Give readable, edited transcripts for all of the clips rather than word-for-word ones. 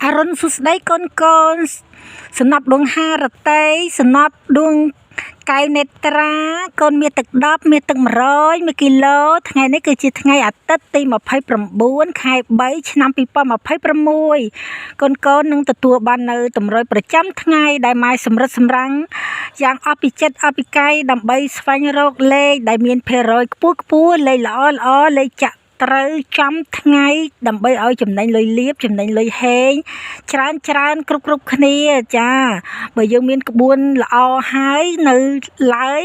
អរុណសួស្តីកូនកូនសំណប់ដួងហារតីសំណប់ដួងកែវនេត្រាកូនមានទឹក10មានទឹក100 1គីឡូថ្ងៃនេះគឺជាថ្ងៃអាទិត្យទី29ខែ3ឆ្នាំ2026កូនកូននឹងទទួលបាននៅតម្រុយប្រចាំថ្ងៃដែលម៉ែសម្រិតសម្រាំងយ៉ាងអស់ពីចិត្តអស់ពីកាយដើម្បីស្វែងរកលេខដែលមានភាគរយខ្ពស់ខ្ពស់លេខល្អល្អលេខចាក់ត្រូវចំថ្ងៃដើម្បីឲ្យចំណេញលុយលៀបចំណេញលុយហេងច្រើនច្រើនគ្រប់គ្រប់គ្នាចាបើយើងមានក្បួនល្អហើយនៅឡើយ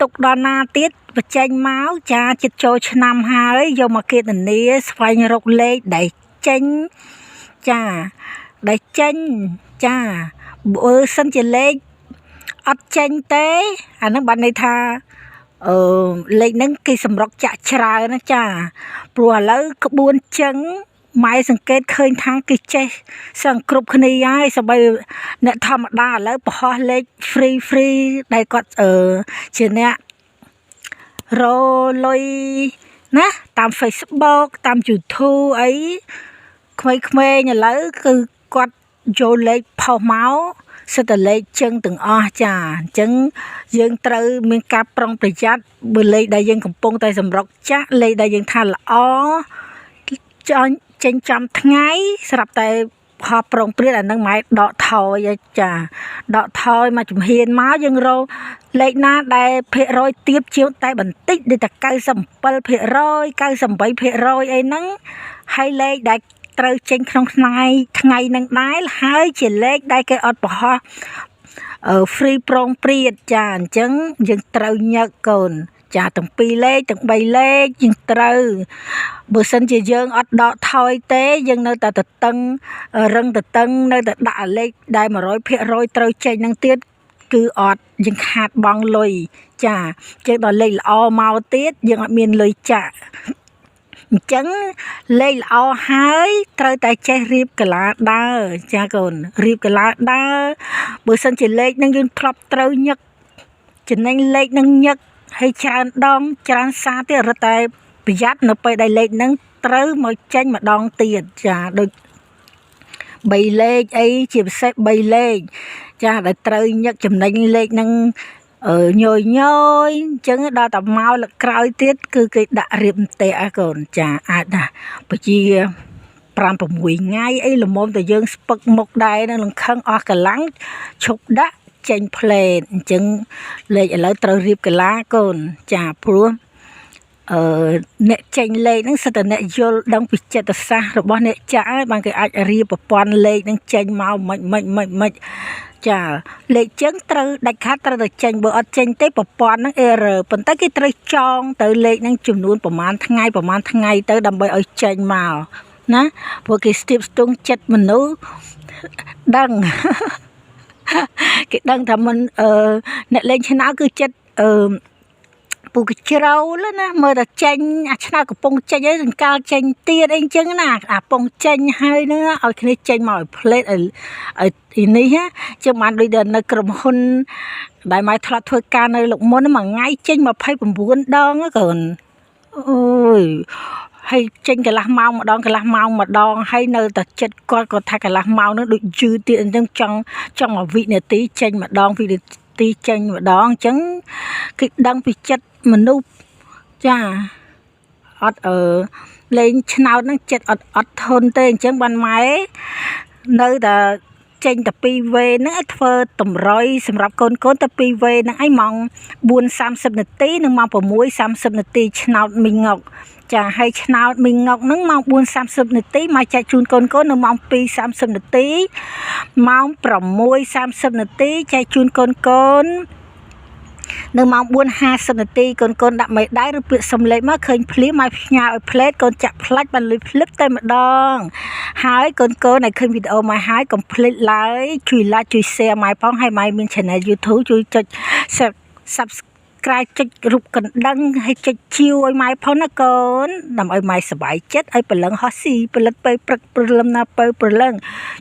ទុកដល់ណាទៀតបញ្ចេញមកចាចិត្តចូលឆ្នាំហើយយកមកគណនាស្វែងរកលេខដែលចេញចាដែលចេញចាបើសិនជាលេខអត់ចេញទេអាហ្នឹងបានន័យថាអឺលេខហ្នឹងគេសម្រុកចាក់ច្រើនណាចាព្រោះឥឡូវក្បួនចឹងម៉ែសង្កេតឃើញថាគេចេះសឹងគ្រប់គ្នាហើយសម្បីអ្នកធម្មតាឥឡូវបង្ហោះលេខ free free ដែលគាត់អឺជាអ្នករលុយណាតាម Facebook តាម YouTube អីក្មេងៗឥឡូវគឺគាត់យកលេខផុសមកសិតតែលេខចឹងទាំងអស់ចាអញ្ចឹងយើងត្រូវមានការប្រុងប្រយ័ត្នបើលេខដែលយើងកំពុងតែសម្រុកចាក់លេខដែលយើងថាល្អចង់ចេញចំថ្ងៃស្រាប់តែផោះប្រុងព្រាតអានឹងម៉ែដកថយចាដកថយមកជំហានមកយើងរកលេខណាដែលភាគរយទៀបជាងតែបន្តិចដូចតែ97% 98%អីហ្នឹងហើយលេខដែលត្រូវចេញក្នុងថ្ងៃថ្ងៃនឹងដែរហើយជាលេខដែលគេអត់បង្ហោះអឺ free ប្រងព្រាតចាអញ្ចឹងយើងត្រូវញឹកកូនចាទាំងពីរលេខទាំង3លេខយើងត្រូវបើសិនជាយើងអត់ដកថយទេយើងនៅតែតតឹងរឹងតតឹងនៅតែដាក់លេខដែល100%ត្រូវចេញនឹងទៀតគឺអត់យើងខាតបង់លុយចាចេះដល់លេខល្អមកទៀតយើងអត់មានលុយចាក់អញ្ចឹងលេខល្អហើយត្រូវតែចេះរៀបកាឡាដើរចាកូនរៀបកាឡាដើរបើសិនជាលេខនឹងយើងធ្លាប់ត្រូវញឹកចំណេញលេខនឹងញឹកហើយច្រើនដងច្រើនសារទៀតរត់តែប្រយ័ត្ននៅពេលដែលលេខនឹងត្រូវមកចេញម្ដងទៀតចាដូច3លេខអីជាពិសេស3លេខចាដែលត្រូវញឹកចំណេញលេខនឹងអឺញយញយអញ្ចឹងដល់តែមកលើកក្រោយទៀតគឺគេដាក់រៀបផ្ទះឲ្យកូនចាអាចណាពជា5 6ថ្ងៃអីល្មមតែយើងស្ពឹកមុខដែរនឹងលង្ខឹងអស់កម្លាំងឈប់ដាក់ចេញផ្លេតអញ្ចឹងលេខឥឡូវត្រូវរៀបកាឡាកូនចាព្រោះអឺអ្នកចេញលេខហ្នឹងសិតតែអ្នកយល់ដឹងពីចិត្តសាស្ត្ររបស់អ្នកចាក់ហើយបានគេអាចរៀបប្រព័ន្ធលេខហ្នឹងចេញមកមិនមិនមិនមិនចាលេខចឹងត្រូវដាច់ខាតត្រូវតែចេញបើអត់ចេញទេប្រព័ន្ធហ្នឹង error ប៉ុន្តែគេត្រូវចងទៅលេខហ្នឹងចំនួនប្រហែលថ្ងៃប្រហែលថ្ងៃទៅដើម្បីឲ្យចេញមកណាព្រោះគេស្ទាបស្ទង់ចិត្តមនុស្សដឹងគេដឹងថាមិនអឺអ្នកលេងឆ្នោតគឺចិត្តអឺពូកជ្រោលណាមើលតែចេញអាឆ្នោតកំពុងចេញអីសង្កាលចេញទៀតអីអញ្ចឹងណាអាពងចេញហើយហ្នឹងឲ្យគ្នាចេញមកឲ្យផ្លេតឲ្យឲ្យនេះណាចឹងបានដូចនៅក្រុមហ៊ុនដែលមកធ្លាប់ធ្វើការនៅលោកមុនមួយថ្ងៃចេញ29ដងកូនអូយហើយចេញកន្លះម៉ោងម្ដងកន្លះម៉ោងម្ដងហើយនៅតែចិត្តគាត់គាត់ថាកន្លះម៉ោងនោះដូចយឺតទៀតអញ្ចឹងចង់ចង់មួយវិនាទីចេញម្ដងវិនាទីចេញម្ដងអញ្ចឹងគេដឹងពីចិត្តមនុស្សចាអត់អឺលេងឆ្នោតហ្នឹងចិត្តអត់អត់ធន់ទេអញ្ចឹងបានម៉ែនៅតែចេញតែ2វេហ្នឹងឲ្យធ្វើតម្រុយសម្រាប់កូនកូនតែ2វេហ្នឹងឯងម៉ោង4:30នាទីនិងម៉ោង6:30នាទីឆ្នោតមីងុកចាហើយឆ្នោតមីងុកហ្នឹងម៉ោង4:30នាទីមកចែកជូនកូនកូននៅម៉ោង2:30នាទីម៉ោង6:30នាទីចែកជូនកូនកូននៅម៉ោង4:50នាទីកូនកូនដាក់មេដៃឬពាក្យសំលេខមកឃើញភ្លាមមកផ្ញើឲ្យផ្លេតកូនចាក់ផ្លាច់បានលុយភ្លឹបតែម្ដងហើយកូនកូនឲ្យឃើញវីដេអូមកហើយកុំភ្លេចឡើយជួយ like ជួយ share ម៉ែផងហើយម៉ែមាន channel YouTube ជួយចុច subscribe ចុចរូបកណ្ដឹងហើយចុចជាវឲ្យម៉ែផងណាកូនដើម្បីឲ្យម៉ែសប្បាយចិត្តឲ្យព្រលឹងហោះស៊ីផលិតទៅព្រឹកព្រលឹមណាទៅព្រលឹង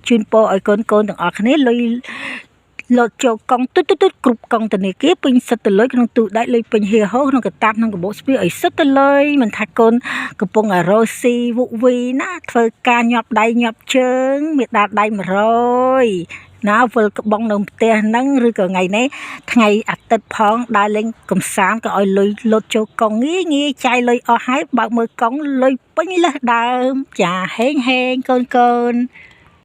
ជូនពរឲ្យកូនកូនទាំងអស់គ្នាលុយ លោតចូលកង់ទុតទុតទុតគ្រប់កង់ធនាគារពេញសិតទៅលុយក្នុងទូដែកលុយពេញហៀហោក្នុងកតាបក្នុងកាបូបស្ពាយឲ្យសិតទៅលុយមិនថាកូនកំពុងតែរស់ស៊ីវុវីណាធ្វើការញាប់ដៃញាប់ជើងមេដាដៃ100ណាវិលក្បងនៅផ្ទះហ្នឹងឬក៏ថ្ងៃនេះថ្ងៃអាទិត្យផងដើរលេងកំសាន្តក៏ឲ្យលុយលុតចូលកង់ងាយងាយចាយលុយអស់ហើយបើកមើលកង់លុយពេញលើសដើមចាហេងហេងកូនកូន។